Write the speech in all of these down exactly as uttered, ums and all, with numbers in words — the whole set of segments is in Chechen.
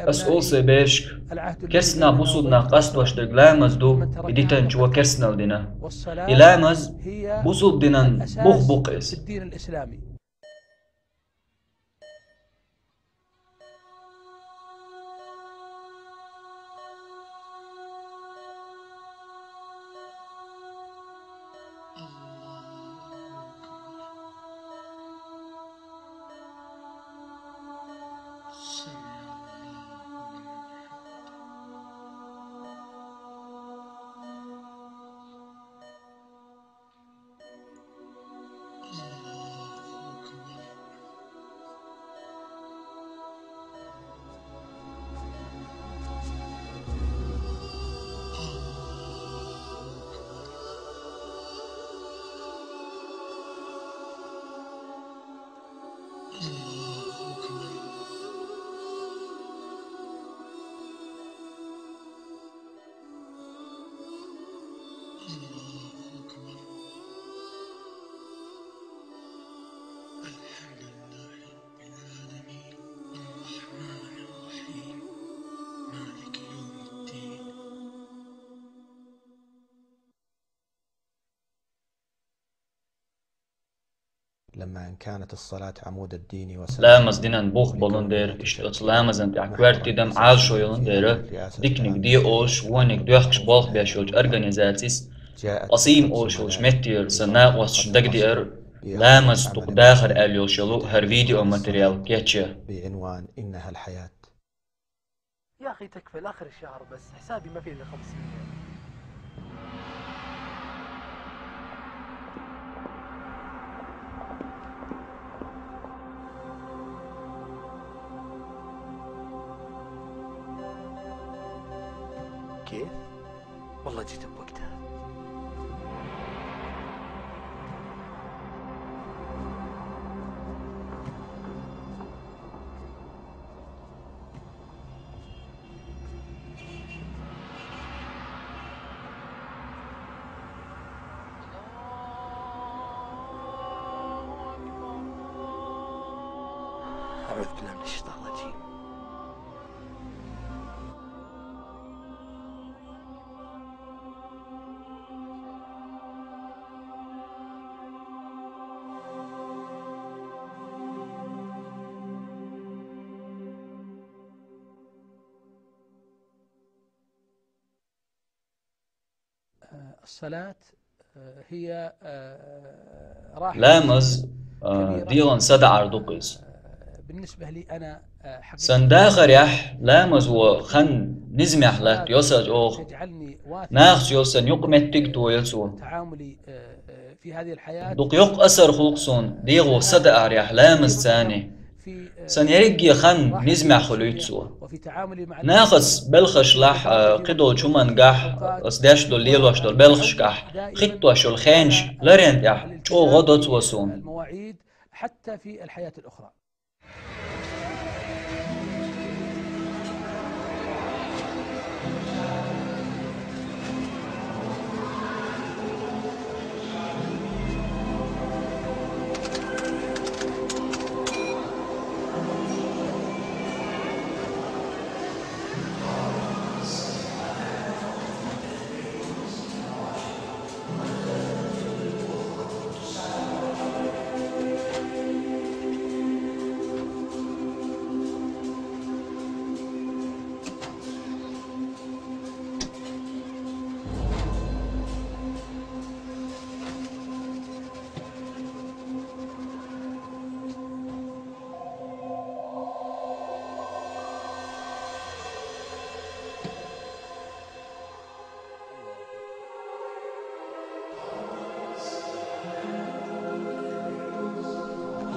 Ас оал са бешка, керста нах бусалба нах къастош дерг ламаз ду, и дитанчо керстанал дина. И ламаз бусалба динан бух ба-кх из. الحمد لله رب العالمين، الرحمن الرحيم، مالك يوم الدين. لما إن كانت الصلاة عمود الدين وسند Ламаз динан бух болун дера, иштта оцу ламазан тӀехь коьрта тидам Ӏалашо йолун дера, диканиг де олуш, вониг доьхкуш болх беш йолчу организацис Къасим олуш йолчу меттера сан накъосташна дагадеара, ламаз дукха дахар аьлла йолуш йолу хӀара видеоматериал кечъян. بعنوان إنها الحياة. يا أخي، تكفى، لآخر الشهر بس، حسابي ما في إلا خمسمية. كيف؟ والله جيت بوقتها. أعوذ بالله من الشيطان الرجيم. الصلاة، آه، هي، آه، راحة Ламаз, а, كبيرة. ДегӀан садаӀар ду-кх иза. آه، بالنسبة لي أنا، آه، حقيقة Сан дахарехь ламазо хан низамехь латта йо сан оха. تجعلني واثقا Нахаца йолу сан юкъаметтиг тойо цо. تعاملي، آه، آه، في هذه الحياة. Дукха йоккха асар хул-кх суна дегӀо садаӀарехь ламазца. Сан ерриге хан низамехь хуьлуьйту цо. Нахаца белхашлахь, а, кхидолчу хӀумангахь, ас деш долу, лелош долу белхашкахь хӀиттош йолу хенаш ларъян тӀехь чӀогӀа гӀо до цо суна.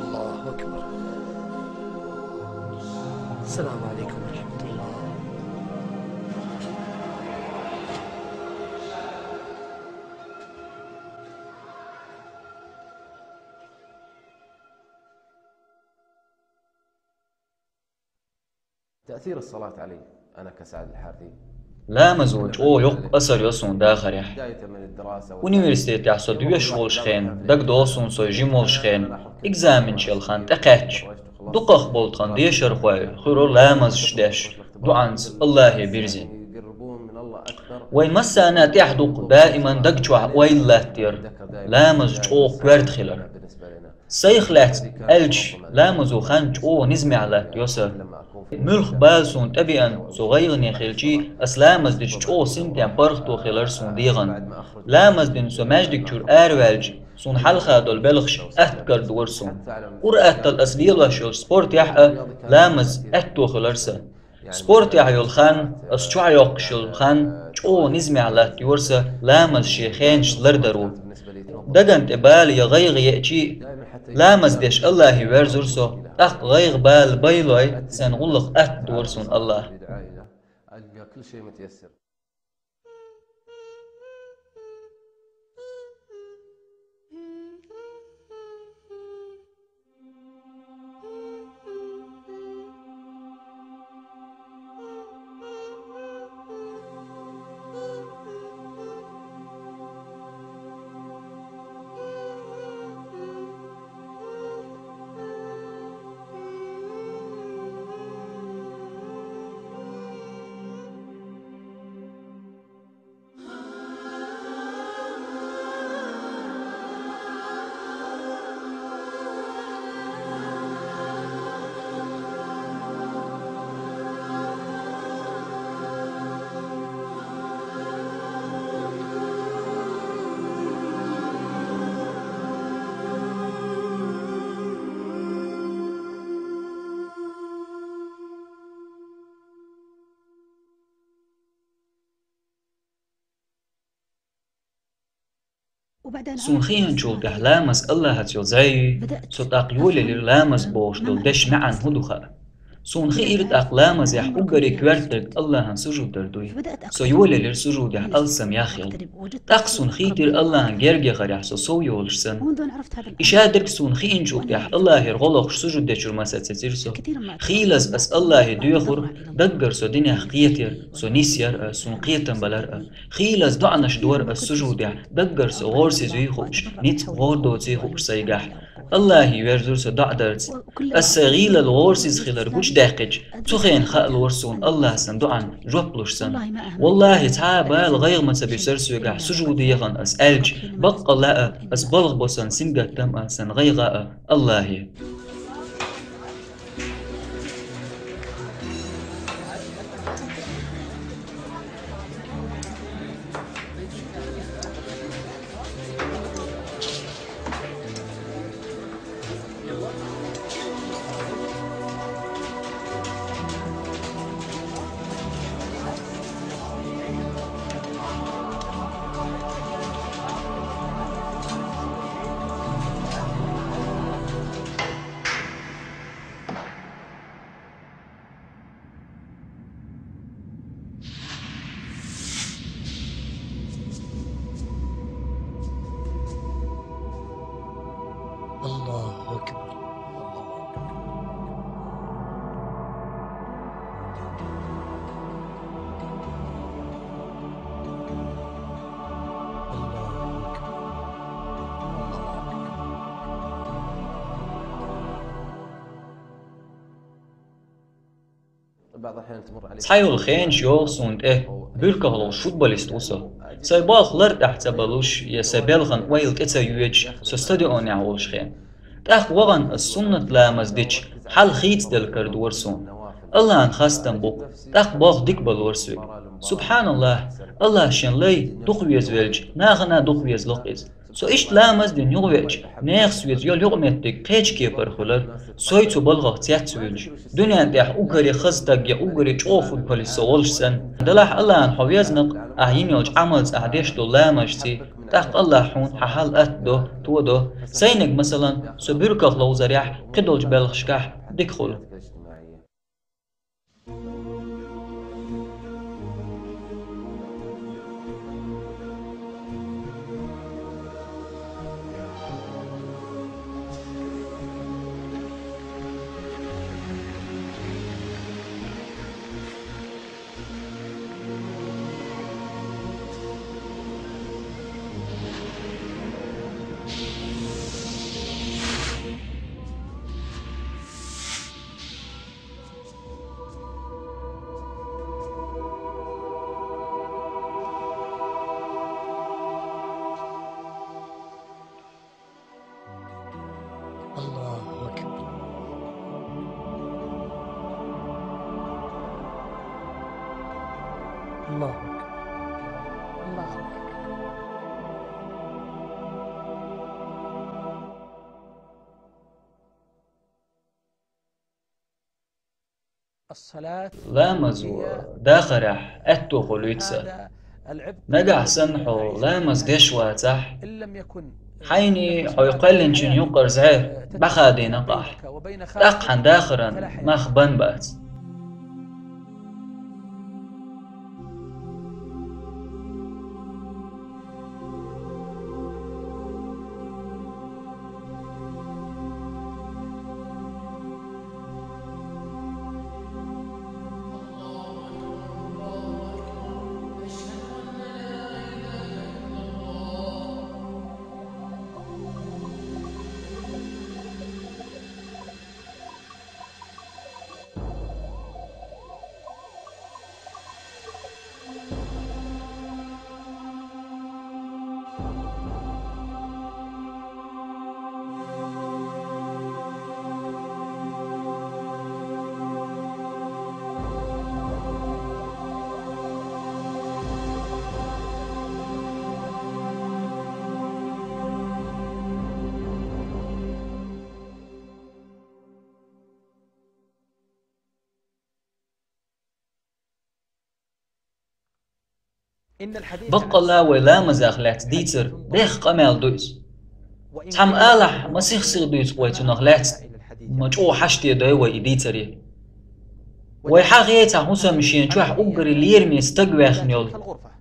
الله أكبر. السلام عليكم ورحمة الله. تأثير الصلاة علي، أنا كسعد الحارثي. Ламазо чӀогӀа йоккха асар йо суна дахарехь. بداية من الدراسة Университетехь со доьшуш волуш хенахь, дагадогӀу суна со жима волуш хенахь, экзаменаш йолу хан тӀекхаьчча. Дукхах болу тхан дешархой хуьлура ламазаш деш, дуӀанца Аллахе бирзина. Вайн массарна тӀехь ду-кх даиман даг чохь ойла латтаяр, ламаз чӀогӀа коьрта хилар. Сайх лаьцна аьлча, ламазо хан чӀогӀа низамехь латтайо сан. Муьлхха бала суна тӀебеана, со гӀайгӀане хилча, ас ламаз дича чӀогӀа синтем, паргӀато хилар суна дегӀан. Ламаз дина со маьждиг чуьра араваьлча, суна хьалха долу белхаш атта карадора суна. Ур-атталла ас лелош йолчу спортехь а ламаз аьтто хилар сан. Спортехь йолу хан, ас чохь йоккхуш йолу хан чӀогӀа низамехь латтайора сан ламаз шен хенашца лардаро. Дагна тӀе бала я гӀайгӀа еача а, ламаз деш Аллахе верзура со, тӀаккха гӀайгӀа-бала байлой, сайн гӀуллакх атта дора суна Аллаха. Суна хиъначул тӀаьхьа ламаз Аллахьаца йолу зӀе юй, со тӀаккха йолаелира ламаз бохуш долу дешан маьӀна хӀун ду хаа. Суна хиира тӀаккха ламазехь уггаре коьртаниг Аллахьан сужуд дар дуй. Со йолаелира сужудехь алсам яхъяла. ТӀаккха суна хийтира Аллахьан герга яхарехь со сов йолуш санна. И шадерг суна хиъначул тӀаьхьа Аллахьера гӀо лохуш сужуд дечуьра маса ца цира со. Хийлаза ас Аллахье доьхура, даггара со динех кхетаяр, со нисъяр а, суна кхетам балар а. Хийлаза доӀанаш дора ас сужудехь, даггара со гӀорасиз юй хууш, ницкъ гӀора доций хууш сайгахь. Аллахье верзура со доӀа дарца. Ас сайн гӀийлалла гӀорасиз хилар гучудаьккхича, цу хенахь хаалора суна Аллахьа сан доӀан жоп луш санна. Валлахьи, цхьа а бала, гӀайгӀа ма ца буьсура соьгахь сужуде яхана ас аьлча, баккъалла а, ас балха бо сан сингаттам а, сан гӀайгӀа а Аллахье. الله أكبر. الله أكبر. Цхьайолу хенаш йогӀу суна тӀе, буьрках ловзуш футболист ву со. Сайн болх лар тӀехь ца балуш я сайн белхан ойла тӀе ца йоьдуш, со стадионехь волуш хен. ТӀаккха вахана ас суннат ламаз дича, хьал хийцаделла карадора суна. Аллахьан хастам бу-кх, тӀаккха болх дика балора соьга. СубхьаналлахӀ, Аллахь шен лай дукха везавелча, нахана а дукха везало-кх иза. Со иштта ламаз дина юхавеача, нехан соьца йолу юкъаметтиг кхечу кепара хуьлура, со цу балхах цецвуьйлуш. Дуьненна тӀехь уггаре хаза стаг я уггаре чӀогӀа футболист со волуш санна, делахь Аллахьна хьо везна-кх, ахь йина йолчу Ӏамалца, ахь деш долу ламазций, тӀаккха Аллахь хьуна хьан хьал атта до, тодо. Сайниг, масалан, со буьрках ловзарехь, кхидолчу белхашкахь дика хуьлу. الله أكبر. الله أكبر. Ламазо дахарехь аьтто хуьлуьйту сан. Нагахь санна хьо ламаз деш вацахь, хьайнеи хьо кхоьллинчун юккъара зӀе дӀахадийна ахь, тӀаккха хьан дахаран мах бан бац. Баккъалла вай ламазах лаьцна дийцар дехха къамел ду иза. Цхьамма алахь, ма сих-сиха дуьйцу вай цунах лаьцна, ма чӀогӀа хьашт дой вай и дийцаре. Вай хьахийна цхьа хӀусам шен чохь уггаре лераме стаг ваьхна йолу.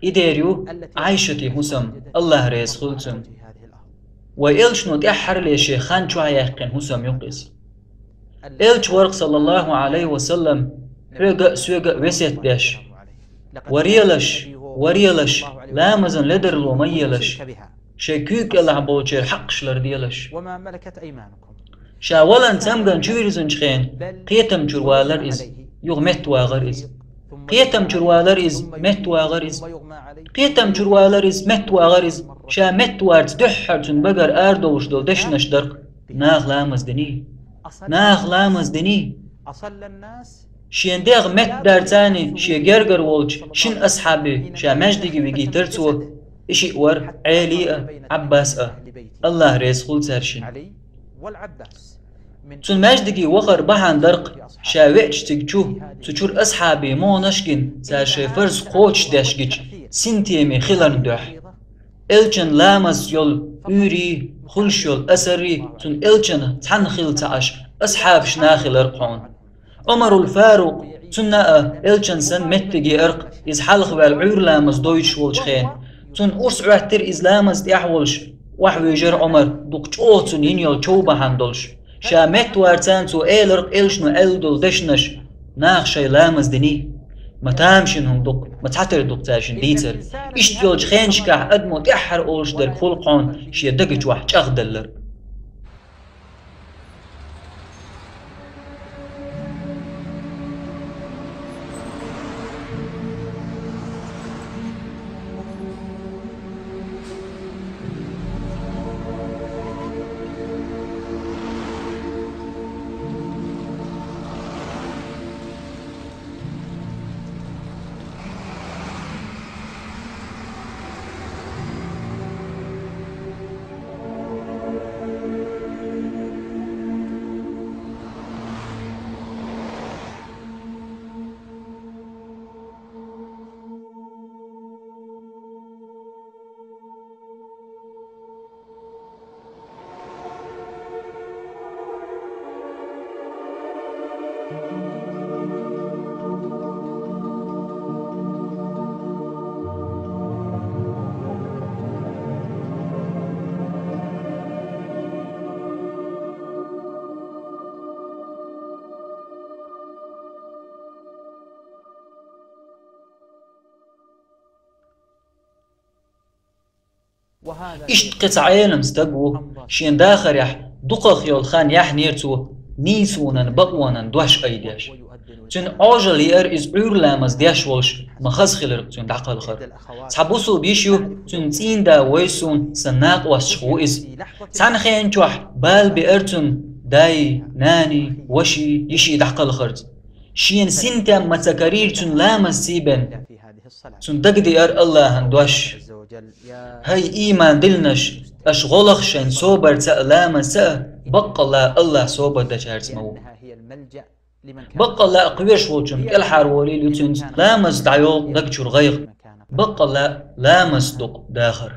И дер ю Ӏайшатан хӀусам, АллахӀ реза хуьлда цунна. Вай элчано тӀаьххьарлера шен хан чохь яьккхина хӀусам ю-кх иза. Элча вара-кх, саллаллахӀу Ӏалайхи ва саллам, хьоьга а, соьга а весет деш: «Варелаш, варелаш, ламазан ледарло ма елаш, шайн куьйга кӀелахь болчеран хьакъаш ларделаш». Ша валан цамгана чу вирзинчу хенахь, кхетам чуьра валара иза, юха меттавагӀара иза. Кхетам чуьра валара иза, меттавагӀара иза. Кхетам чуьра валара иза, меттавагӀара иза. Ша меттаварца дуьххьара цуьнан багара арадовлуш долу дешнаш дара-кх: «Наха ламаз диний? Наха ламаз диний?» Шен дегӀ меттадарца шен гергара волчу шина асхьабе ша маьждиге вигийтара цо, и шиъ вара Ӏели а, Ӏаббас а, АллахӀ реза хуьлда цаьршинна. Цунна маьждиге вахар бахьана дара-кх, ша веача цига чу, цу чуьра асхьабийн могӀанаш а гина, цара шайн фарз кхочушдеш гича, синтеме хиларна дуьхьа. Элчан ламазца йолу уьйрий, хуьлуш йолу асаррий цунна элчанна цхьаьна хилла ца Ӏаш, асхьабашна хилар-кх хьуна. Ӏумарул Фарукъ, цунна а элчанна санна меттиг еара-кх, иза хьалха ваьлла Ӏуьйра ламаз дойтуш волчу хенахь. Цунна урс Ӏоьттира иза ламаза тӀехь волуш, охьавуьйжира Ӏумар, дукха чӀогӀа цунна йина йолу чов бахьана долуш. Ша меттаварца цо элира-кх элчано аьлла долу дешнаш: «Наха шайн ламаз диний?» Ма тамашийна хӀума ду-кх, ма цхьатера ду-кх цаьршинна дийцар. Иштта йолчу хенашкахь адамо тӀаьххьара олуш дерг хуьлу-кх хьуна шен даг чохь чӀагӀдалар. Иштта кхин цхьа Ӏелам стаг ву, шен дахарехь дукхах йолу хан яьхьнера цо нийсонан, бакъонан дош айдеш. Цуьнан Ӏожалла еара иза Ӏуьйра ламаз деш волуш ма хаза хиларг цуьнан дӀакхалхар. Цхьа бусулба йиш ю, цуьнан цӀийнда вайсун сан накъосташха ву иза. Цхьана хенан чохь бала беара цунна дай, нани, ваши, йиши дӀакхалхарца. Шен синтем ма ца карийра цунна ламаз сийбен. Цунна дагадеара Аллахьан дош: «ХӀай ийман диллинарш, аша гӀо лаха шайн собарца а, ламазца а, баккъалла Аллахь собар дечаьрца ма ву». Баккъалла а кхоьруш волчун кӀелхьарволийла ю цуьнца ламаз дӀайолу даг чуьра гӀайгӀа. Баккъалла а ламаз дукъ дахар.